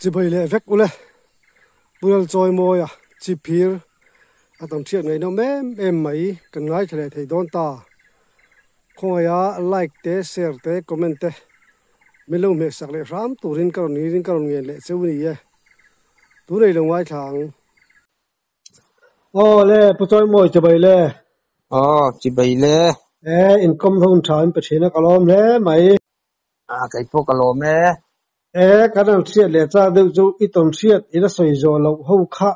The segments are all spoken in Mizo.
Chibai leh vek ule Pu Lalchawimawia Chiphir a tam hriat ngaihnawm em em mai kan ngaithla leh thei dawn ta. Khawngaiha like te share te comment te min lo hmehsak leh hram turin ka rawn ngirin ka rawn ngen leh cheu ni e. Tunei lo ngaithla ang. Aw le Pu Chawimawi chibai le. Aw chibai le. E inkawm ho tha in pe thin a ka lawm hle mai. A kei pawh ka lawm e. E kan han hriat leh chak deuh chu i tawn hriat i la sawi zawh loh ho kha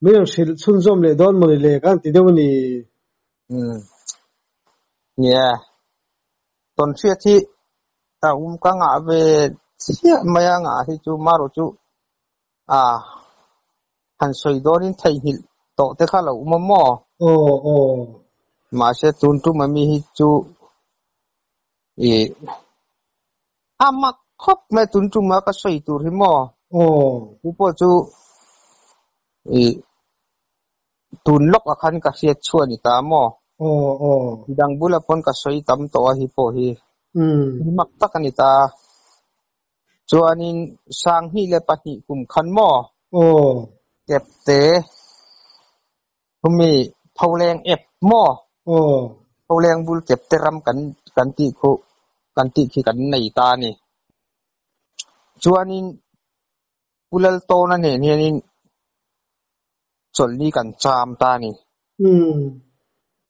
min rawn hrilh chhunzawm leh dawn mawni le ka han ti deuh a ni. Umm nia tawn hriat hi a um ka ngah ve chiah mai a ngah hi chu marawh chu a han sawi dawnin theihnghilh tawh te kha lo awm a maw? Aw aw. Mahse tun tum ami hi chu ih a mak khawp mai tun tuma ka sawi tur hi maw? Aw. Chu pawh chu ih tun lawk ah khan ka hriat chhuah a ni ta maw? Aw aw. Midang bulah pawn ka sawi tam tawh a hi pawh hi. Umm. Mak tak a ni ta. Chuanin 2002 kum khan maw? Aw. Kepte humi Pholeng ep maw? Aw. Pholeng bul Kepte ram kan kan tih khu kan tih khi kan nei ta a ni. Chuanin Pu Laltawna nen hianin chawlhni kan cham ta a ni. Umm.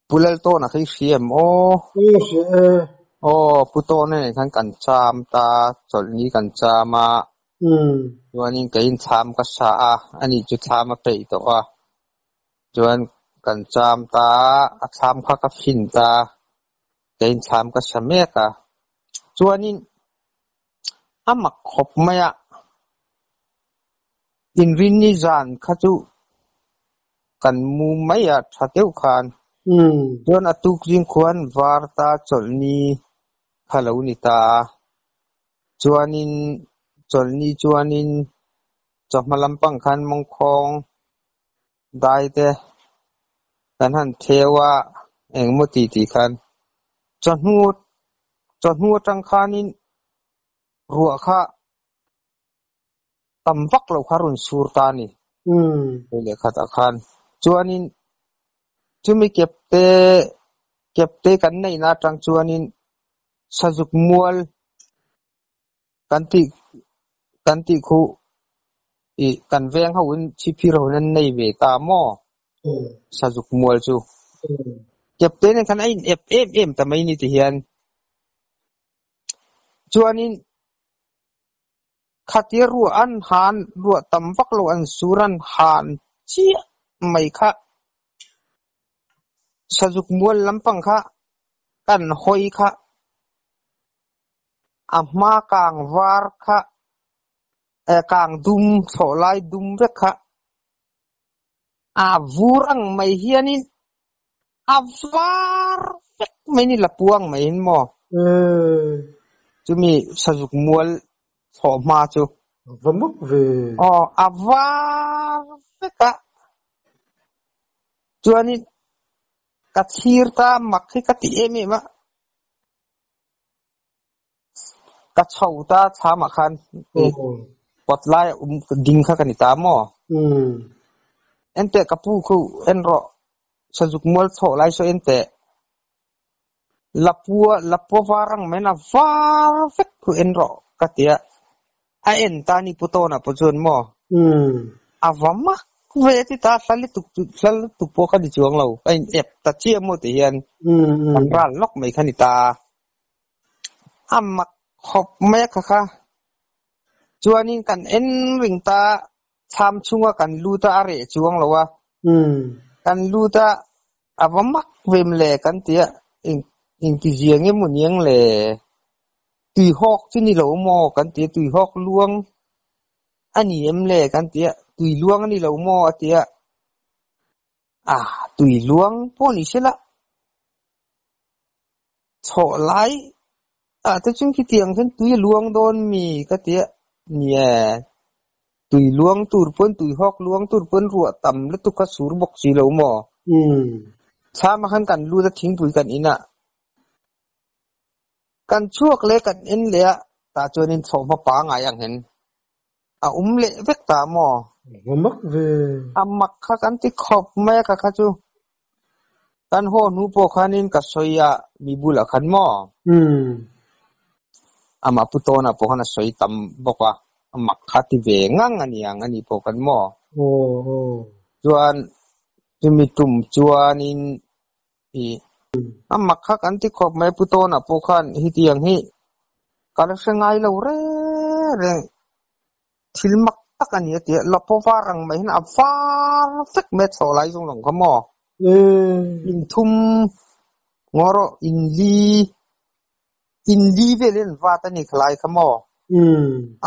Pu Laltawna kha i hria em aw? Aw hria e. Aw, Pu Tawna nen khan kan cham ta, chawlhni kan cham a. Umm. Chuanin keiin thlam ka sa a, ani chu thlam a peih tawh a. Chuan kan cham ta, a thlam kha ka fin ta, keiin thlam ka sa mek a. Chuanin a mak khawp mai a, inrinni zan kha chu kan mu mai a tha deuh khan. Chuan a tuk zing khuan var ta chawlhni kha lo ni ta a. Chuanin chawlhni chuanin chawhma lampang khan mawngkhawng dai te kan han theu a, engemaw ti tih khan chawhnu chawhnu atang khanin ruah kha tam vak lo kha rawn sur ta a ni. Hei leh khatah khan chuanin chumi kepte kepte kan neihna atang chuanin sazuk mual kan tih kan tih khu ih kan veng ho in chhiphir ho in an nei ve ta maw sazuk mual chu kepte nen khan a in ep em em ta mai ni ti hian chuanin khatia ruah an han ruah tam vak lo an sur an han chiah mai kha sazuk mual lampang kha kan hawi kha A hma kang var kha eh kang dum thlawh lai dum vek kha a vur ang mai hianin a var vek mai ni la puang mai in maw chumi sazuk mual thlawh hma chu A va mak ve. Aw a var vek a chuanin ka thlir ta mak hi ka ti em em a. Ka chho ta thlamah khan kawt lai a um ding kha ka ni ta maw? Enteh ka pu khu en rawh sazuk mual chhoh lai saw enteh lapua lapua var ang mai in a var vek khu en rawh ka ti a, a en ta ni pu tawnah pawh chuan maw a va mak ve ti ta hla lutuk hla lutuk pawh ka ni chuang lo ka in ep ta chiah maw ti hian kan ral lawk mai kha ni ta. A mak khawp mai a kha kha. Chuanin kan en ring ta chham chhunga kan lut a a reh chuang lo a. Kan lut a a va mak ve mawle kan ti a eng engtizia nge maw niang le tuihawk chu ni lo maw kan ti a tuihawk luang a ni em le kan ti a tui luang a ni lo maw a ti a a tui luang pawh ni se la chhawh lai ah te chuan khitiang hian tui a luang dawn mi ka ti a nia tui luang tur pawn tui hawk luang tur pawn ruah tam lutuk kha sur bawk si lo maw thlam ah khan kan lut a thingpui kan in a kan chhuak leh kan en leh a tah chuanin thlawhhma pangai ang hian. A um leh vek ta maw? Va mak ve. A mak kha kan ti khawp mai a ka kha chu. Kan haw hnu pawh khanin ka sawi a mi bulah khan maw? Umm. Amah pu tawnah pawh khan a sawi tam bawk a, a mak kha ti ve ngang a niang a ni pawh khan maw? Aw aw. Chuan chumi tum chuanin i a mak kha kan ti khawp mai pu tawnah pawh khan hetiang hi ka la hre ngai lo reng reng. Thil mak tak a ni a ti a, lapaw var ang mai hian a var vek mai a thlawh lai zawng zawng kha maw? In thum ngaw rawh, in li, in li vel hian an vat a ni khalai kha maw?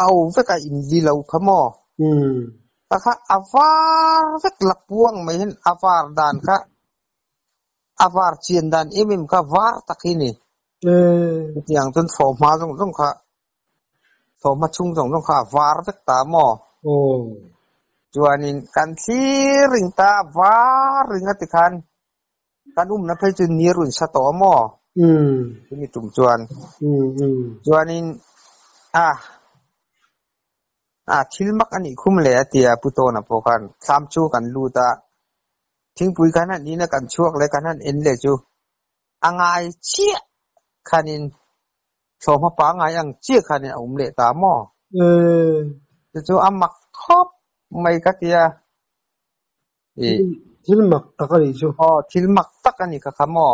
A o vek a, in li lo kha maw? Ka kha a var vek lapuang mai hian a var dan kha, a var chian dan em em kha var tak hi a ni. Chutiang chuan thlawh hma zawng zawng kha Thawhhma chhung zawng zawng kha a var vek ta maw? Aw. Chuanin kan thlir ring ta, a var ring a tikhan kan umna phei chu ni a rawn sa tawh a maw? Umm. Chumi tum chuan. Umm umm. Chuanin a a thil mak a nih khum le a ti a Pu Tawna pawh khan thlam chu kan lut a, thingpui kan han in a kan chhuak leh kan han en leh chu a ngai chiah khanin Thlawhhma pangngai ang chiah khan in a awm leh ta maw? Chu chu a mak khawp mai ka ti a. Thil mak tak a nih chu. Aw, thil mak tak a ni kha kha maw?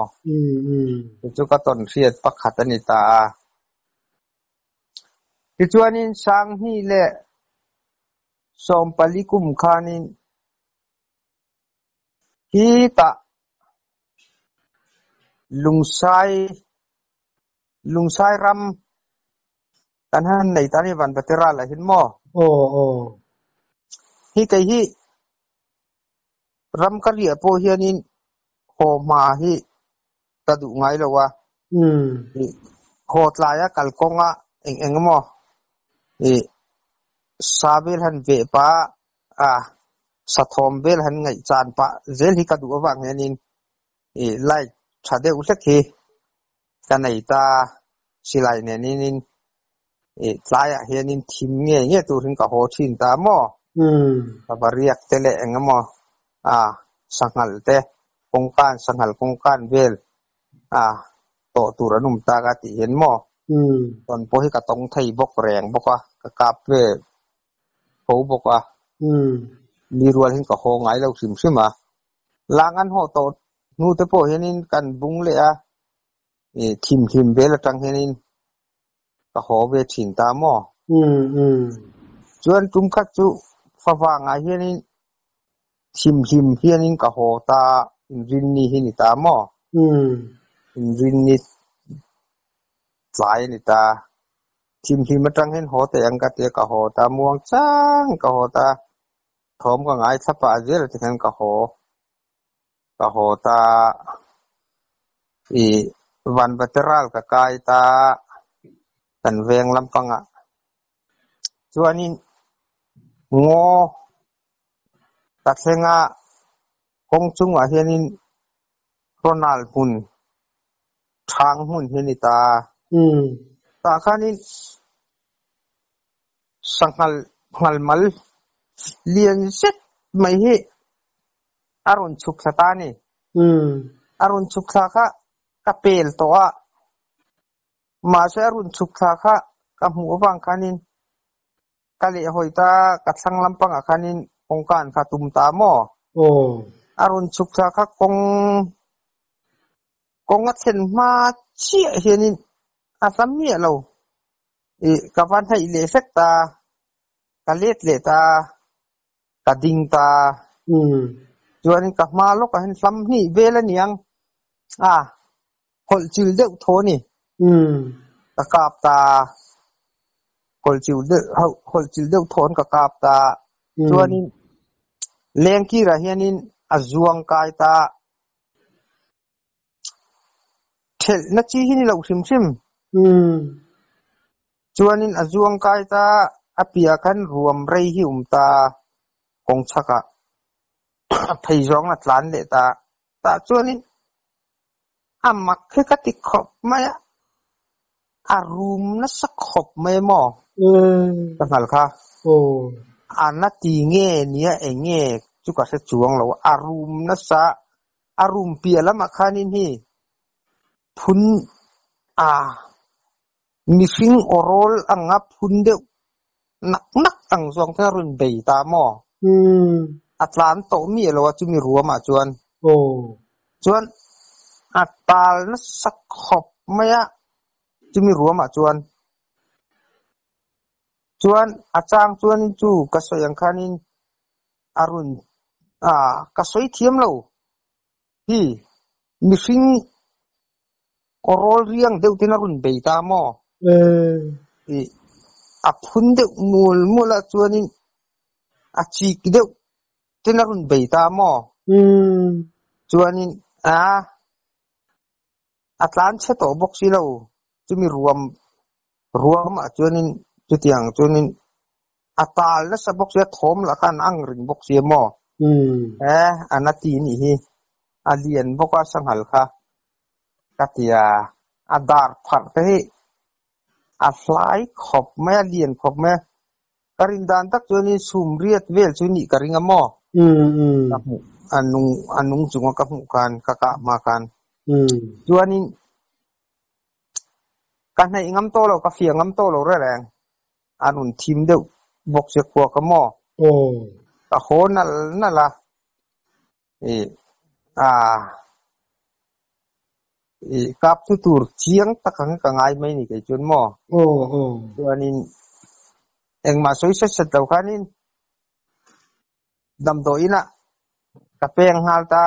Chu chu ka tawn hriat pakhat a ni ta a. Tichuanin Sanghnih leh Sawmpali kum khanin hi tah Lungsai Lungsai ram kan han nei ta ni van Vatera lah hin maw? Aw aw. Hi kei hi ram ka riah pawh hianin haw hma hi ka duh ngai lo a. Haw tlaia kalkawnga eng eng emaw i sa vel han veh pah a, sathawm vel han ngaihchan pah zel hi ka duh avang hianin i light tha deuh hlek hi ka nei ta silai nen in i tlaiah hianin thim nge nge turin ka haw thin ta maw? Ka va riak te leh eng emaw a sanghal te kawngkan sanghal kawngkan vel a tawh tur an awm tak a tih hian maw? Tawn pawh hi ka tawng thei bawk reng bawk a, ka kap ve tho bawk a, mi rual hian ka haw ngai lo hrim hrim a. Lang an haw tawh hnu te pawh hianin kan bung leh a, ih thim hlim vel atang hianin ka haw ve thin ta maw? Chuan tum khat chu favangah hianin thim hlim hianin ka haw ta, inrinni hi ni ta maw? Inrinni tlai a ni ta. Thim hlim atang hian haw teh ang ka tia ka haw ta, muang chang ka haw ta. Thawm ka ngaithla pah zel ti khan ka haw ka haw ta i Vanvateral ka kai ta kan veng lampangah chuanin ngaw ka thleng a kawng chungah hianin Ronald hmun thang hmun hi a ni ta tah khanin Sanghal nghal mal lian zet mai hi a rawn chhuk thla ta a ni. A rawn chhuk thla kha ka pel tawh a, mahse a rawn chhuk thla kha ka hmuh avang khanin ka lehhawi ta, ka thlang lampangah khanin kawngka an kha tum ta maw? A rawn chhuk thla kha kawng kawng a thlen hma chiah hianin a hla miah lo. I ka va hnaih leh hlek ta, ka let leh ta, ka ding ta. Chuanin ka hma lawkah hian hlam hnih vel a niang a, hawlh chil deuh thaw a ni. Ka kap ta, hawlh chil deuh hawlh chil deuh thawn ka kap ta. Chuanin lengkirah hianin a zuang kai ta. Thelhna chi hi ni lo hrim hrim. Chuanin a zuang kai ta a piah khan ruam rei hi awm ta kawng chhakah phei zawng a tlan leh ta. Tah chuanin a mak hi ka ti khawp mai a, a rum nasa khawp mai maw? Ka hngal kha. Aw. A na ti nge nia eng nge chu ka hre chuang lo a rum nasa a rum piah lamah khanin hi phun a mihring aw rawl anga phun deuh nak nak ang zawng te a rawn bei ta maw? Umm. A tlan tawh miah lo a chumi ruamah chuan. Aw. Chuan a tal nasa khawp mai a chumi ruamah chuan. Chuan a chang chuanin chu ka sawi ang khanin a rawn ah ka sawi thiam lo hi mihring aw rawl riang deuh ten a rawn bei ta maw? Ih a phun deuh mual mual a chuanin a chik deuh ten a rawn bei ta maw? Chuanin a a tlan chhe tawh bawk si lo chumi ruam ruamah chuanin chutiang chuanin a tal nasa bawk sia thawm lah khan a ang ring bawk sia maw? E a na ti nih hi a lian bawk a sanghal kha ka ti a, a dar pharh te hi a hlai khawp mai a, lian khawp mai a, ka rin dan tak chuanin sum riat vel chu nih ka ring a maw? Ka hmuh a nung a nung chunga ka hmuh khan ka kah hma khan chuanin ka hnaih ngam tawh lo ka fiah ngam tawh lo reng a rawn thim deuh bawk sia khua ka maw? Ka haw nal nal a. Ih ah ih kap chu tur chiang tak ang ka ngai mai ni kei chuan maw? Chuanin engmah sawi set set lo khanin damdawiin ah ka peng nghal ta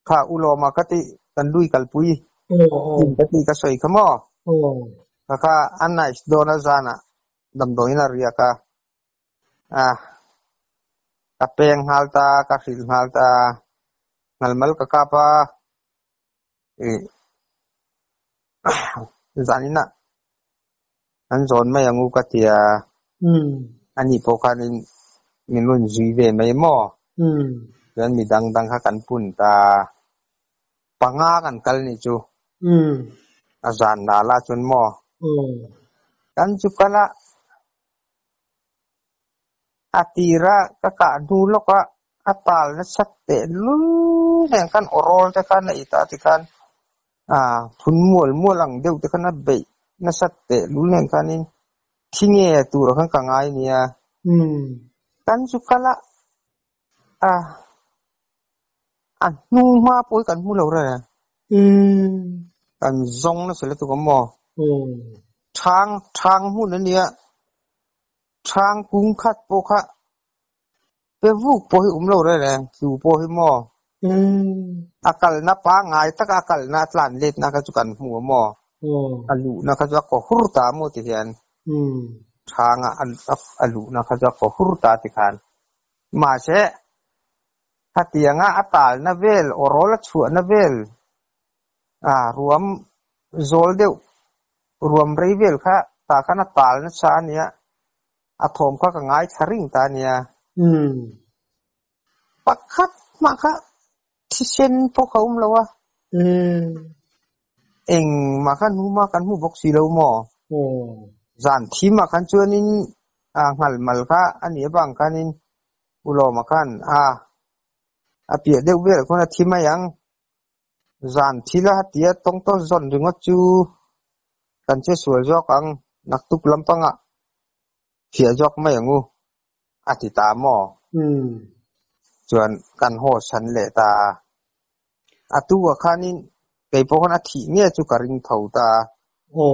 kha u lawma ka tih kan lui kalpui in ka tih ka sawi kha maw? Kha kha a nice dawn a zanah damdawiin a riak a. A ka peng nghal ta ka hrilh nghal ta ngalmal ka kap a ih zanin ah an zawn mai ang u ka ti a ani pawh khanin min rawn zui ve mai maw chuan mi dang dang kha kan pun ta panga kan kal ni chu a zan nal ah chuan maw kan chu kal a. A tira ka kah hnu lawka a tal nasat teh lul nen khan aw rawl te khan a ita ti khan ah phun mual mual ang deuh te khan a beih nasat teh lul nen khanin thi nge tur khan ka ngai nia. Kan chu kal a ah a hnu hma pawh hi kan hmu lo reng e. Kan zawng nasa lutuk a maw? Thang thang hmun a nia. Thang kung khat pawh kha pe vuk pawh hi awm lo reng reng tlu pawh hi maw? A kalna pangngai taka a kalna a tlan letna kha chu kan hmu a maw? A luhna kha chu a kaw hur ta maw ti hian thanga a luhna kha chu a kaw hur ta ti khan. Mahse khatianga a talna vel aw rawl a chhuahna vel ah ruam zawl deuh Ruam rei vel kha tah khan a tal nasa a nia, a thawm kha ka ngaithla ring ta a nia. Pakhat hmah kha thisen pawh kha awm lo a. Engmah kha hnuma kan hmu bawk si lo maw? Zan thimah khan chuanin a nghal mal kha a nih avang khanin U Lawma khan a a piah deuh vel khawn a thi mai ang. Zan thil a tia tawng tawh zawn ringawt chu kan che sual zawk ang, naktuk lampangah fiah zawk mai ang u, a ti ta maw? Chuan kan haw chhan leh ta a. A tuah khanin kei pawh khan a thih nge chu ka ring tho ta a.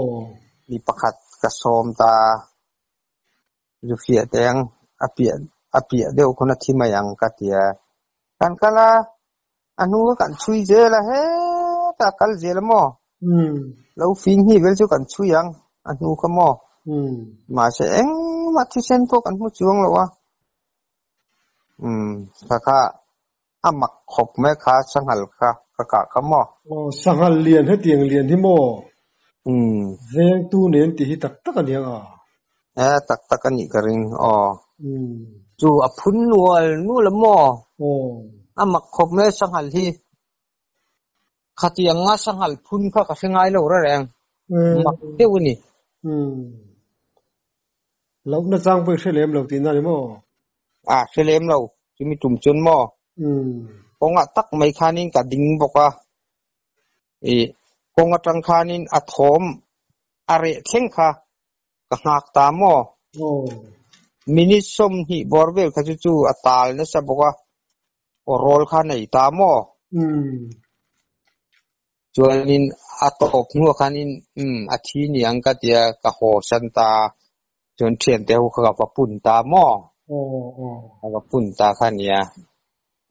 Mi pakhat ka sawm ta a. Zu fiah teh ang, a piah a piah deuh khawn a thi mai ang ka ti a. Kan kal a, a hnu kha kan chhui zel a, hetah a kal zel a maw? Lo fing hnih vel chu kan chhui ang, a hnu kha maw? Mahse engmah thisen pawh kan hmu chuang lo a. Umm, kha kha a mak khawp mai kha sanghal kha ka kah kha maw? Aw, sanghal lian hetiang lian hi maw? Vengtu nen tih hi tak tak a nia a? E, tak tak a nih ka ring, aw. Chu a phun nual nual a maw? A mak khawp mai sanghal hi. Khatiang nga sanghal phun kha ka hre ngai lo reng. Mak deuh a ni. Lohna chang pawh i hre lem lo tihna ni maw? A hre lem lo, chumi tum chuan maw? Kawngah tak mai khanin ka ding bawk a, ih kawng atang khanin a thawm a reh thleng kha ka nghak ta maw? Minute 20 bawr vel kha chu chu a tal nasa bawk a, aw rawl kha nei ta maw? Chuanin a tawp hnuah khanin umm a thi niang ka tia ka haw san ta chuan thiante ho kha ka va pun ta maw? Ka va pun ta kha nia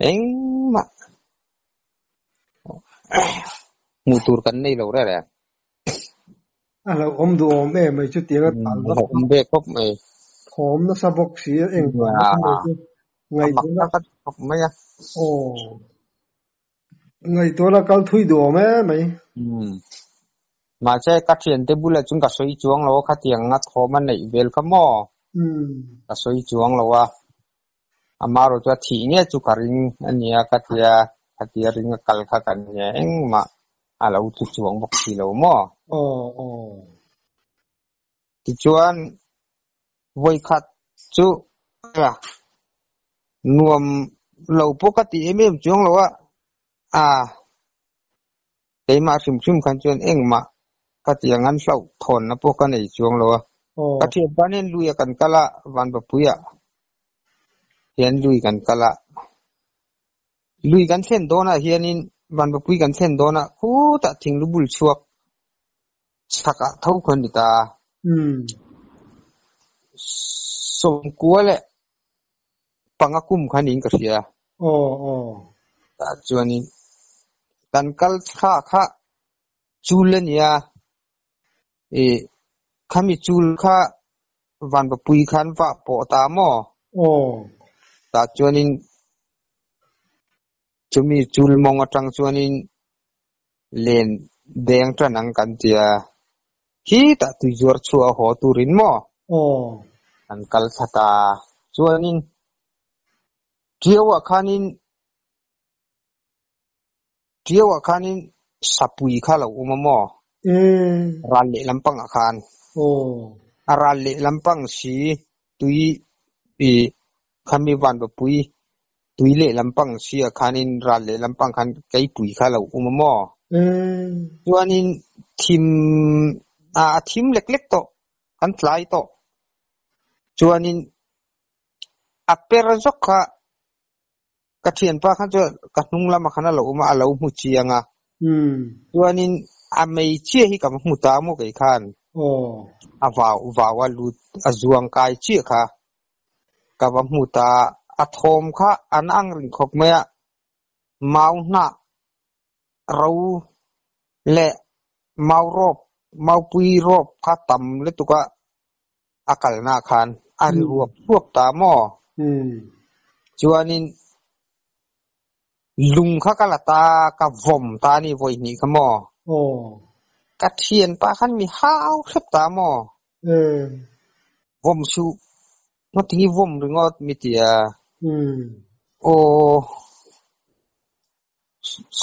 engmah hmuh tur kan nei lo reng reng. A hlauhawm duhawm em mai chutiang a tal vak a hlauhawm ve khawp mai. Thawm nasa bawk si a engvang a mai chu ngaihtuahna khawp mai a. Aw ngaihtuahna kal thui duhawm em mai. Mahse ka thiante bulah chuan ka sawi chuang lo a khatiang a thawm a neih vel kha maw? Ka sawi chuang lo a. Amaherawh chu a thih nge chu ka ring a nia ka tia khatia ring a kal kha ka nia engmah a lo tlu chuang bawk si lo maw? Tichuan vawikhat chu nuam lo pawh ka ti em em chuang lo a, a keimah hrim hrim khan chuan engmah ka ti ang an hlauh thawnna pawh ka nei chuang lo a. Ka thianpa nen lui a kan kal a, Vanpapuia hian lui kan kal a. Lui kan thlen dawnah hianin Vanpapui kan thlen dawnah khutah thinglu bul chhuak chhakah tho khawn ni ta. 95 kum kha niin ka hria. Tah chuanin kan kal thla kha chul a nia. Ih khami chul kha Vanpapui khan vah pawh ta maw? Tah chuanin chumi chul mawng atang chuanin len deng tan ang kan ti a, khi tah tui zuar chhuah a haw turin maw? An kal thla ta. Chuanin Tiauah khanin Tiauah khanin sapui kha lo awm a maw? Ral leh lampangah khan. A ral leh lampang si tui ih khami Vanpapui tui leh lampang si ah khanin ral leh lampang khan keipui kha lo awm a maw? Chuanin thim a thim lek lek tawh kan tlai tawh. Chuanin a per zawk kha Ka thianpa khan chuan ka hnung lamah khan a lo awm a, a lo hmu chiang a. Chuanin a mei chiah hi ka va hmu ta maw kei khan. A vau vau a lut a zuang kai chiah kha ka va hmu ta. A thawm kha an ang ring khawp mai a, mau hnah ro leh mau rawp maupui rawp kha tam lutuk a. A kalna khan a ri ruap ruap ta maw? Chuanin lung kha ka la ta, ka vawm ta a ni vawi hnih kha maw? Ka thianpa khan mi hau hrep ta maw? Vawm suh, ngatinge vawm ringawt mi ti a? Aw,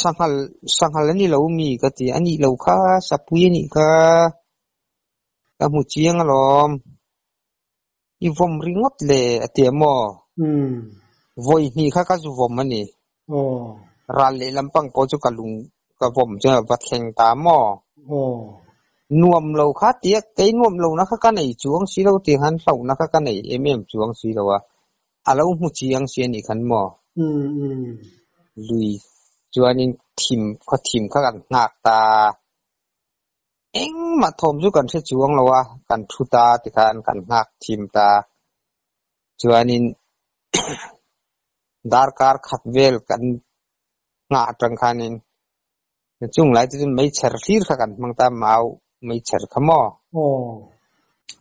sanghal, sanghal a ni lo mi ka ti a, a nih lo kha, sapui a nih kha. Ka hmu chiang alawm. I vawm ringawt le a ti a maw? Vawi hnih kha ka zu vawm a ni. Ral leh lampang pawh chu ka lung ka vawm chuan a va thleng ta maw? Nuam lo kha tia kei nuam lohna kha ka nei chuang si lo tih khan hlauhna kha ka nei em em chuang si lo a. A lo hmu chiang si a nih khan maw? Lui chuanin thim khaw thim kha kan nghak ta. Engmah thawm chu kan hre chuang lo a, kan thu ta tikhan kan nghak thim ta. Chuanin darkar khat vel kan nghah atang khanin chung lai te chuan meichher hlir kha kan hmang ta, mau meichher kha maw?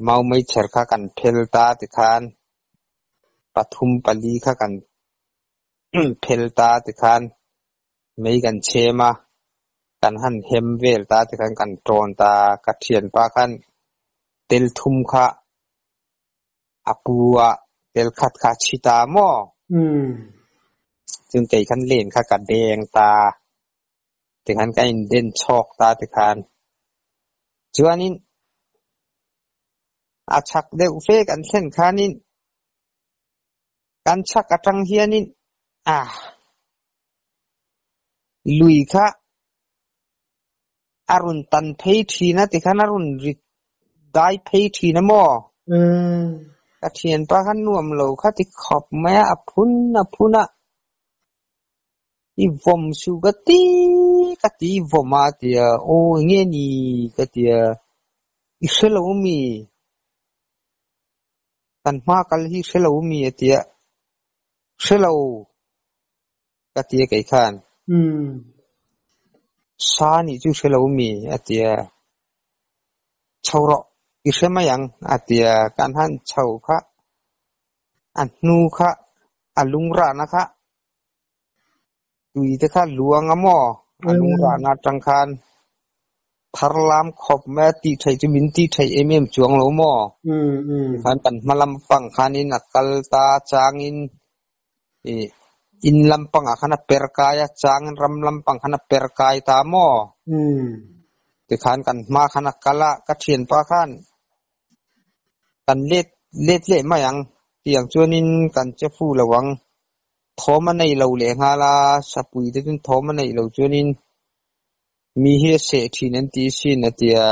Mau meichher kha kan phel ta tikhan pathum pali kha kan phel ta tikhan Mei kan chhem a, kan han hem vel ta tikhan kan tawn ta, ka thianpa khan tel thum kha a pu a, tel khat kha a chhi ta maw? Chuan kei khan len kha ka deng ta, tikhan ka in den chhawk ta tikhan. Chuanin. A chhak deuh fe kan thlen khanin kan chhak atang hianin a lui kha a rawn tan phei thin a tikhan a rawn ri dai phei thin a maw? Ka thianpa kha nuam lo kha ti khawp mai a, a phun a phun a. I vawm suh ka ti ka ti i vawm a tia aw enge ni ka tia i hre lo mi kan hma kal hi hre lo mi a tia hre lo ka tia kei khan sa nih chu hre lo mi a tia chho rawh i hre mai ang a tia kan han chho kha a hnu kha a lungrahna kha Tui te kha luang a maw? A lungrahna atang khan thar lam khawp mai a tih theih chu min tih theih em em chuang lo maw? Tikhan kan hma lampang khanin a kal ta changin ih in lampangah khan a per kai a, changin ram lampang khan a per kai ta maw? Tikhan kan hma khan a kal a, ka thianpa khan kan let let leh mai ang tiang chuanin kan che fu lo ang. Thawm a nei lo leh nghal a, sapui te chuan thawm a neih loh chuanin mi hi a seh thin an tih sin a ti a,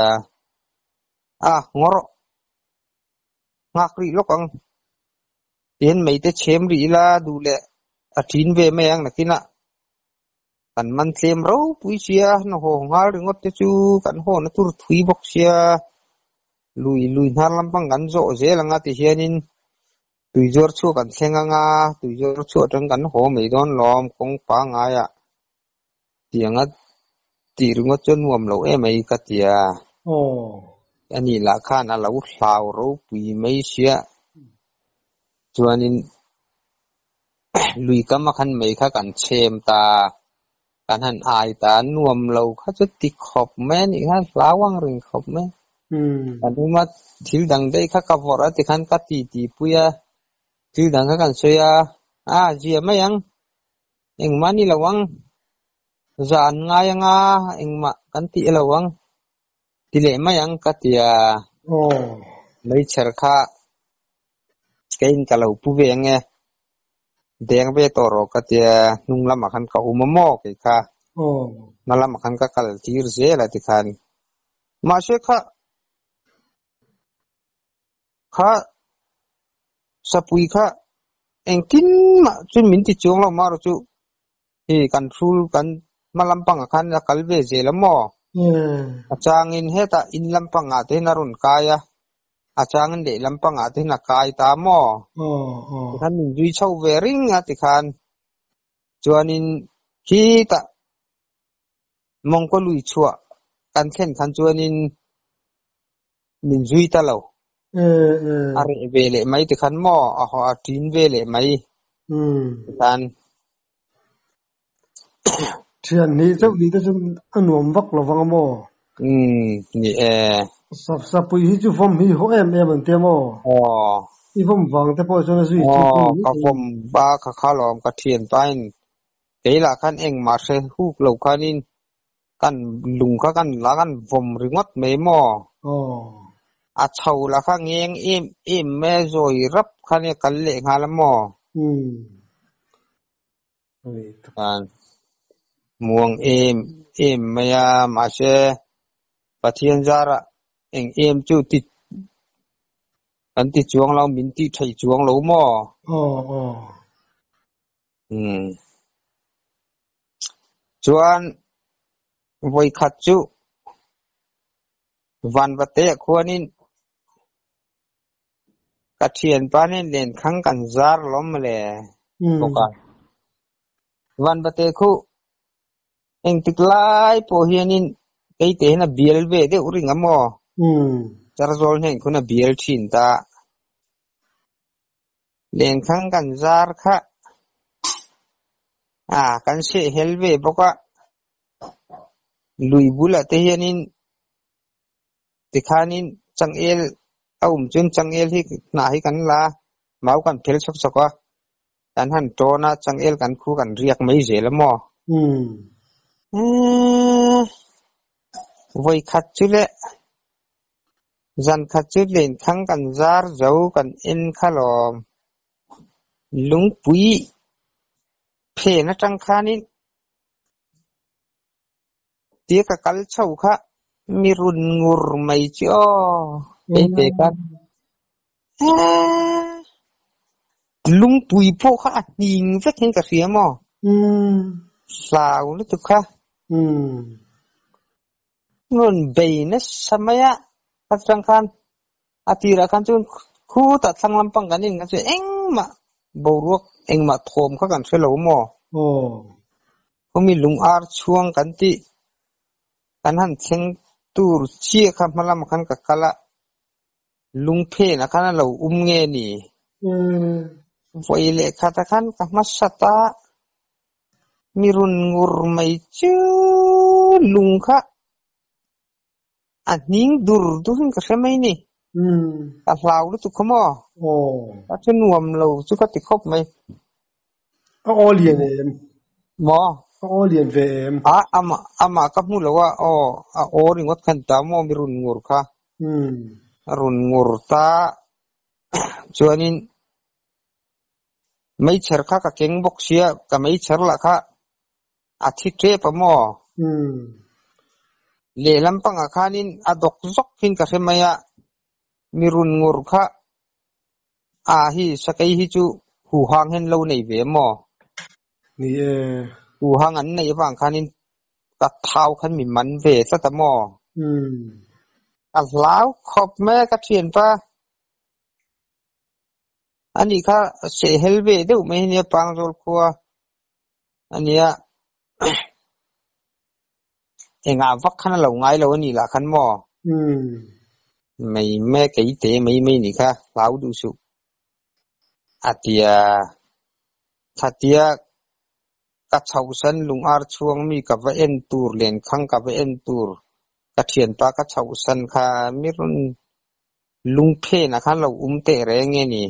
a ngaw rawh, nghak rih lawk ang, tihian mei te chhem rih ila duh leh a ṭin ve mai ang nakinah kan man tlem ropui sia, na haw nghal ringawt te chu kan haw na tur thui bawk sia, lui lui hnar lampang kan zawh zel ang a tihianin Tui zuar chhuah kan thleng anga, tui zuar chhuah atang kan haw mai dawn lawm, kawng pangaiah tianga tih ringawt chu a nuam lo em mai ka ti a. Ani lah khan a lo hlau ropui mai sia, chuanin lui kam a khan mei kha kan chhem ta, kan han ai ta, a nuam lo kha chu ti khawp mai a nih kha, hlau ang reng khawp mai. Kan awm a, thil dang daih kha ka vawrh a tikhan ka ti ti pui a, thil dang kha kan sawi a, a zia mai ang, engmah a ni lo ang, za an ngai ang a, engmah kan tih lo ang, ti leh mai ang ka ti a, meichher kha keiin ka lo pu ve ang e, deng ve tawh rawh ka ti a, hnung lamah khan ka awm a maw kei kha, hma lamah khan ka kal tir zel a tikhan. Mahse kha kha sapui kha engtin mah chuan min ti chuang lo marawh chu hei kan hrul kan hma lampangah khan a kal ve zel a maw? A changin hetah in lampangah te hian a rawn kai a, a changin leh lampangah te hian a kai ta maw? Tikhan min zui chho ve ring a tikhan chuanin khitah Mawngkaw lui chhuah kan thlen khan chuanin min zui ta lo. A reh ve leh mai tikhan maw a haw a ṭin ve leh mai tikhan. Ṭhian hnih chauh nih te chu a nuam vak lo vang a maw? Umm ni e. Sapsapui hi chu vawm hi haw em em an tia maw? Aw. I vawm vang te pawh chuan a zui chu. Aw ka vawm va kha kha lawm ka ṭhianpa in Kei lah khan engmah hre huk lo khanin kan lung kha kan la kan vawm ringawt mai maw? A chho lah kha ngeng em em mai a, zawi rap khan i a kal leh nghal a maw? Khan muang em em mai a, mahse Pathian zarah eng em chu ti kan ti chuang lo, min tih theih chuang lo maw? Umm. Chuan vawikhat chu Vanvate ah khuanin ka thianpa nen lenkhang kan zar lawm mawle bawk a. Vanvate khu engtik lai pawh hianin keite hian a bial ve deuh ring a maw? Charzawl hnen khun a bial thin ta. Lenkhang kan zar kha a kan seh hel ve bawk a, lui bulah te hianin tikhanin changel a awm chuan changel hi hnah hi kan la a, mau kan phel chhawk chhawk a, kan han tawn a, changel kan khu kan riak mai zel a maw? Eee vawikhat chu le. Zan khat chu lenkhang kan zar zo kan en kha lawm. Lungpui phen atang khanin tia ka kal chho kha mi run ngur mai chu aw kei te khan lungpui pawh kha a hning vek hian ka hria maw? Hlau lutuk kha. Rawn bei nasa mai a, ka chang khan a tirah khan chuan khutah thlang lampang kan in kha chu engmah boruak engmah thawm kha kan hre lo maw? Khawmi lung ar chhuang kan tih kan han thleng tur chiah kha hma lamah khan ka kal a, lung phenah khan a lo um nge ni? Vawi leh khatah khan ka hmasat a. Mi run ngur mai chu lung kha a hning dur dur in ka hre mai ni. Ka hlau lutuk kha maw? Ka thu nuam lo chu ka ti khawp mai. A aw lian em? Maw? A aw lian ve em? A amah amah ka hmu lo a, aw a aw ringawt khan ta maw mi run ngur kha. A run ngur ta chuanin Meichher kha ka keng bawk sia, ka meichher lah kha a thi tep a maw? Lehlam pangah khanin a dawk zawk hin ka hre mai a, mi run ngur kha a hi sakei hi chu huhang hian lo nei ve maw? Ni e. Huhang an neih avang khanin ka thau khan mi man ve tlat a maw? A hlau khawp mai a ka thianpa. Ani kha sehhel ve deuh mai ania Pangzawl khua ania engah vak khan a lo ngai lo ani lah khan maw? Mai mai kei te mai mai ni kha hlau duh suh a tia khatia ka chhohsan lung ar chhuang mi ka va en tur lenkhang ka va en tur ka thianpa ka chhohsan kha mi rawn Lungphenah khan lo um teh reng nge ni?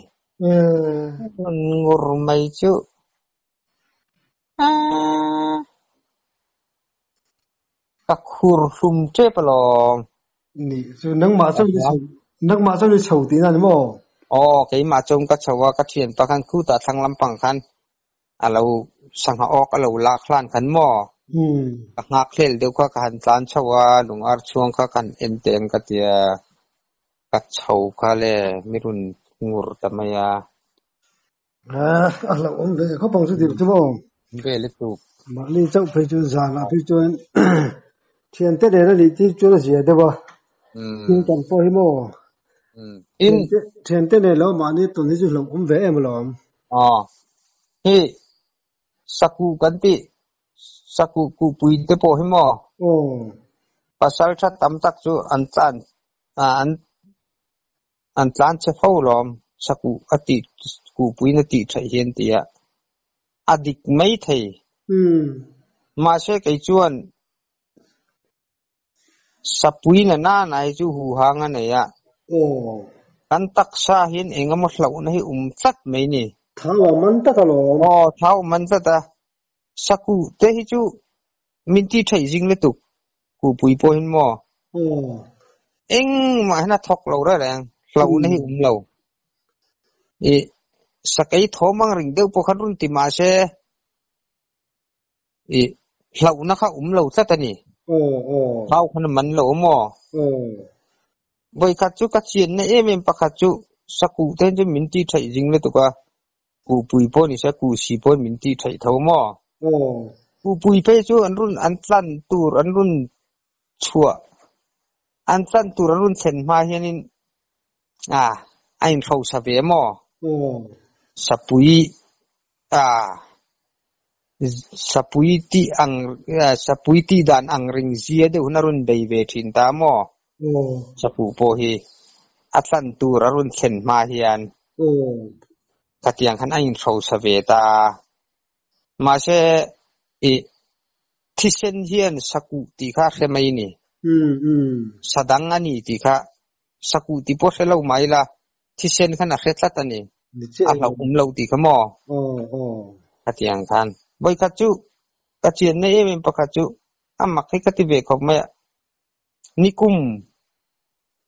Rawn ngur mai chu ka khur hlum tep alawm. Ni chu nangmah chu ni chho nangmah chu ni chho tihna ni maw? Aw keimah chuan ka chho a, ka thianpa khan khutah thlang lampang khan a lo sangha awk a lo lak hlan khan maw? Ka nghak hlel deuh kha ka han tlan chho a, lung ar chhuang kha ka han en teh ang ka tia, ka chho kha le mi rawn ngur ta mai a. A hlauhawm ve khawp ang chu dik chu maw? Ve lutuk. Mahni chauh phei chuan zanah phei chuan thiante nen a nih tir chuan a zia deuh a, thil tam pawh hi maw? Thiante nen lo mahni tawn hi chu hlauhawm ve em alawm. Aw, hei sakuh kan tih, sakuh kuhpui te pawh hi maw? Aw. Pasal tha tam tak chu an tlan an an tlan che fo lawm, sakuh a tih kuhpuiin a tih theih hian ti a, a dik mai thei. Mahse kei chuan Sapui na nana hi chu huhang a nei a. Kan taksa hian eng emaw hlauhna hi um tlat mai ni. Thau a man tlat alawm. Aw, thau a man tlat a. Sakuh te hi chu min ti theih zing lutuk, kuhpui pawh hin maw? Engmah hian a thawk lo reng reng, hlauhna hi um lo. I sakei thawm ang ring deuh pawh khan rawn ti mah se, I hlauhna kha um lo tlat a ni. Hau khan a man lo a maw? Vawikhat chu ka chianna em em pakhat chu sakuh te chu min tih theih zing lutuk a, kuhpui pawh ni se kuhsi pawh min tih theih tho maw? Kuhpui phei chu an rawn an tlan tur an rawn chhuah an tlan tur an rawn thlen hma hianin a a inhrosa ve maw? Sapui a Sapui tih ang sapui tih dan ang ring zia deuh hun a rawn bei ve thin ta maw? Sapu pawh hi a tlan tur a rawn thlen hma hian khatiang khan a inhrosa ve ta. Mahse i thisen hian sakuh tih kha a hre mai ni. Sa dang a ni tih kha sakuh tih pawh hre lo mai la thisen khan a hre tlat a ni. A hlauhawm lo tih kha maw? Khatiang khan. Vawikhat chu ka chianna em em pakhat chu a mak hi ka ti ve khawp mai a. Nikum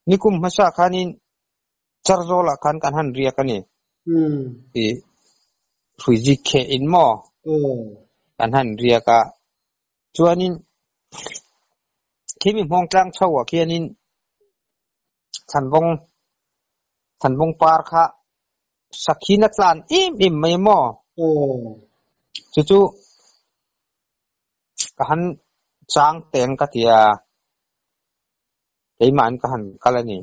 Nikum hmasa khanin Charzawlah khan kan han riak a ni. I hruizi kheh in maw kan han riak a. Chuanin khimi hmawng tlang chho ah khianin Thlanvawng Thlanvawng par kha sakhin a tlan em em mai maw? Chu chu ka han chang teng ka ti a, keimah in ka han kal a ni.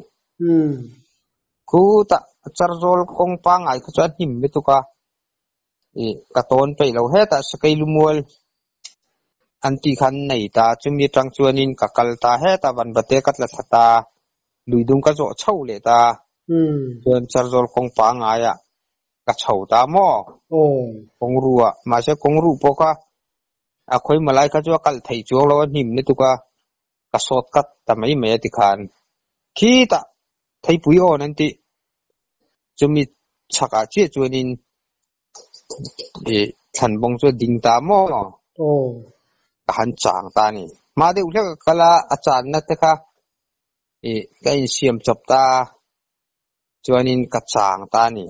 Khutah Charzawl kawng pangngai kha chu a hnim lutuk a, ih ka tawn peih lo hetah Sakei Lumual an tih khan nei ta, chumi atang chuanin ka kal ta hetah Vanvate ka tla thla ta, luidung ka zawh chho leh ta, chuan Charzawl kawng pangngaiah ka chho ta maw? Kawngruah, mahse kawngruh pawh kha a khawi malai kha chu a kalh thei chuang lo a hnim lutuk a, ka sawt kat ta mai mai a tikhan khitah theipui awn an tih chumi chhakah chiah chuanin ih thlanbawng chu a ding ta maw? Ka han chang ta a ni. Hma deuh hlek a kal a, a channa te kha ih ka insiam chawp ta chuanin ka chang ta a ni.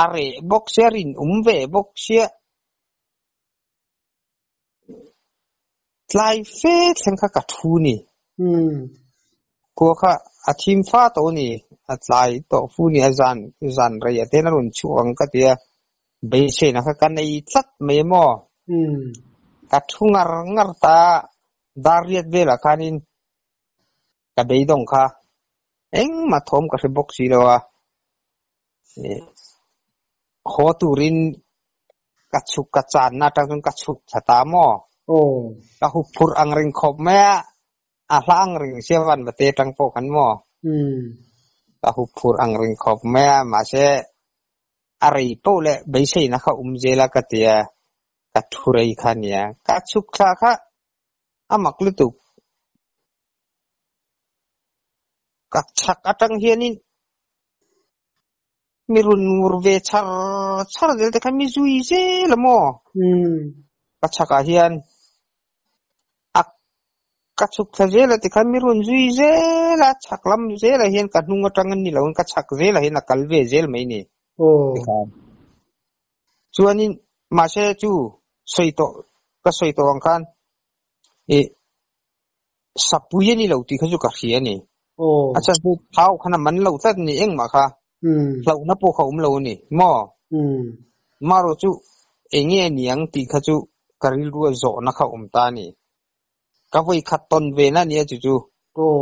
A reh bawk sia, rinawm ve bawk sia. Tlai fe thleng kha ka thu ni. Khua kha a thim fa tawh ni, a tlai tawh fu ni, a zan zan rei a ten a rawn chhuak ang ka ti a, beiseina kha ka nei tlat mai emaw. Ka thu ngar ngar ta, dar riat velah khanin ka beidawng kha engmah thawm ka hre bawk si lo a, haw turin ka chhuk ka channa atang chuan ka chhuk thla ta maw? Ka hup phurh ang reng khawp mai a, a hla ang reng sia van vate atang pawh khan maw? Ka hup phurh ang reng khawp mai a, mahse a rei poh leh beiseina kha awm zel a ka ti a, ka thu rei kha a nia, ka chhuk thla kha a mak lutuk. Ka chhak atang hianin mi rawn ngur ve char char zel te kha mi zui zel a maw? Ka chhakah hian a ka chhuk thla zel a tikhan mi rawn zui zel a, chhak lam zelah hian ka hnung atang an ni lo in ka chhak zelah hian a kal ve zel mai ni tikhan. Chuanin mahse chu sawi tawh ka sawi tawh ang khan ih Sapui a ni lo tih kha chu ka hria a ni. A chhan chu thau khan a man lo tlat a ni engmah kha. Hlauhna pawh kha a awm lo a ni maw? Marawh chu eng nge a ni ang tih kha chu ka rilru a zawhna kha a awm ta a ni. Ka vawi khat tawn ve na a nia chu chu.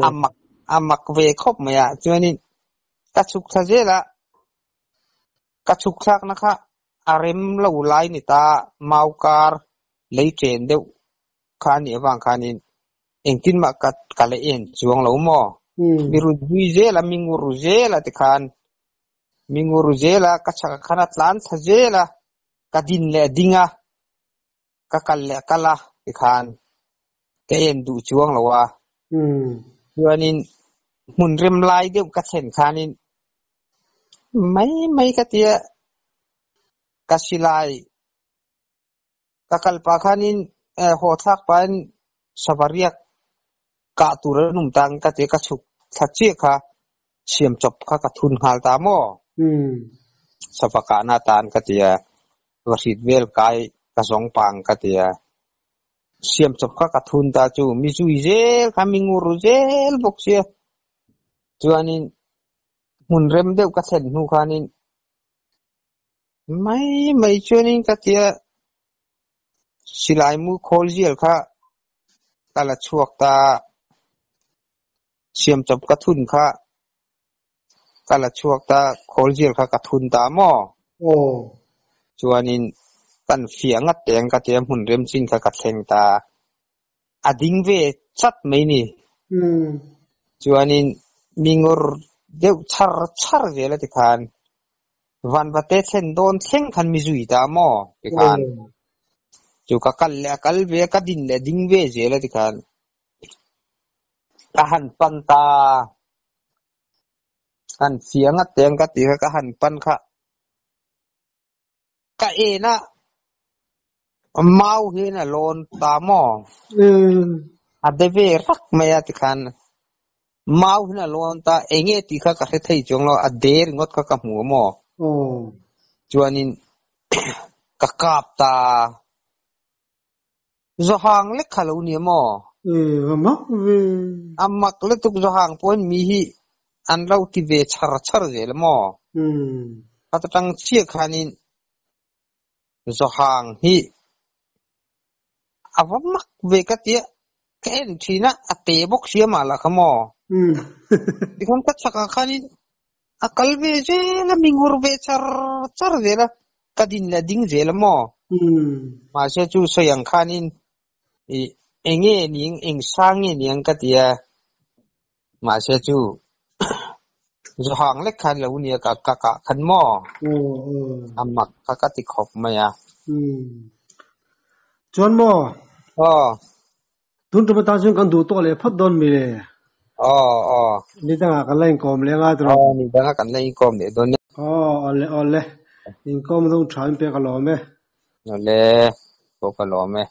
A mak a mak ve khawp mai a. Chuanin ka chhuk thla zel a, ka chhuk thlakna kha a rem lo lai ni ta, mau kar lei chen deuh kha a nih avang khanin engtin mah ka ka la en chuang lo maw? Mi rut zui zel a, mi ngur zel a tikhan mi ngur zel a, ka chhak ah khan a tlan thla zel a, ka din leh a ding a, ka kal leh a kal a tikhan ka en duh chuang lo a. Chuanin hmun rem lai deuh ka thlen khanin mai mai ka tia ka silai Ka kal pah khanin haw thlak pahin sava riak kah tur an awm ta ang ka ti a, ka chhuk thla chiah kha siam chawp kha ka thun nghal ta maw? Sava kahna atan ka ti a, va hrit vel kai ka zawng pah ang ka ti a, siam chawp kha ka thun ta chu mi zui zel kha mi ngur zel bawk sia. Chuanin hmun rem deuh ka thlen hnu khanin Mai mai chuanin ka tia silai mu khawl zial kha ka la chhuak ta, siam chawp ka thun kha ka la chhuak ta, khawl zial kha ka thun ta maw? Chuanin kan fiah ngat teh ang ka tia hmun rem chin kha ka thleng ta, a ding ve chat mai ni. Chuanin mi ngawr deuh char char zel a tikhan Vanvate thlen dawn thleng khan mi zui ta maw? Tikhan chu ka kal leh a kal ve a, ka din leh a ding ve zel a tikhan ka han pan ta. Han fiah ngat teh ang ka ti kha ka han pan kha ka en a, mau hian a lawn ta maw? A de ve rak mai a tikhan. Mau hian a lawn ta enge tih kha ka hre thei chuang lo a de ringawt kha ka hmu a maw? Aw. Chuanin ka kap ta Zawhang lek kha lo nia maw? E va mak ve. A mak lutuk zawhang pawhin mi hi an lo ti ve char char zel a maw? Umm. Khata tang chiah khanin zawhang hi a va mak ve ka tia ka en thin a, a te bawk sia mah lah kha maw? Umm. Tikhan ka chakah khanin a kal ve zel a, mi ngur ve char char zel a, ka din leh ding zel a maw? Umm. Mahse chu sawi ang khanin i eng nge ning eng sang nge niang ka ti a, mahse chu zawhang lek khan lo nia ka ka kah khan maw? Aw aw. A mak kha ka ti khawp mai a. Umm. Chuan maw? Aw. Tun tum atan chuan kan duh tawh leh phawt dawn mi le? Aw aw. Ni dangah kan la inkawm leh ngai tawh. Aw ni dangah kan la inkawm leh dawn nia. Aw awle awle. Inkawm dawng tha in pek a lawm e. Awle pawh ka lawm e.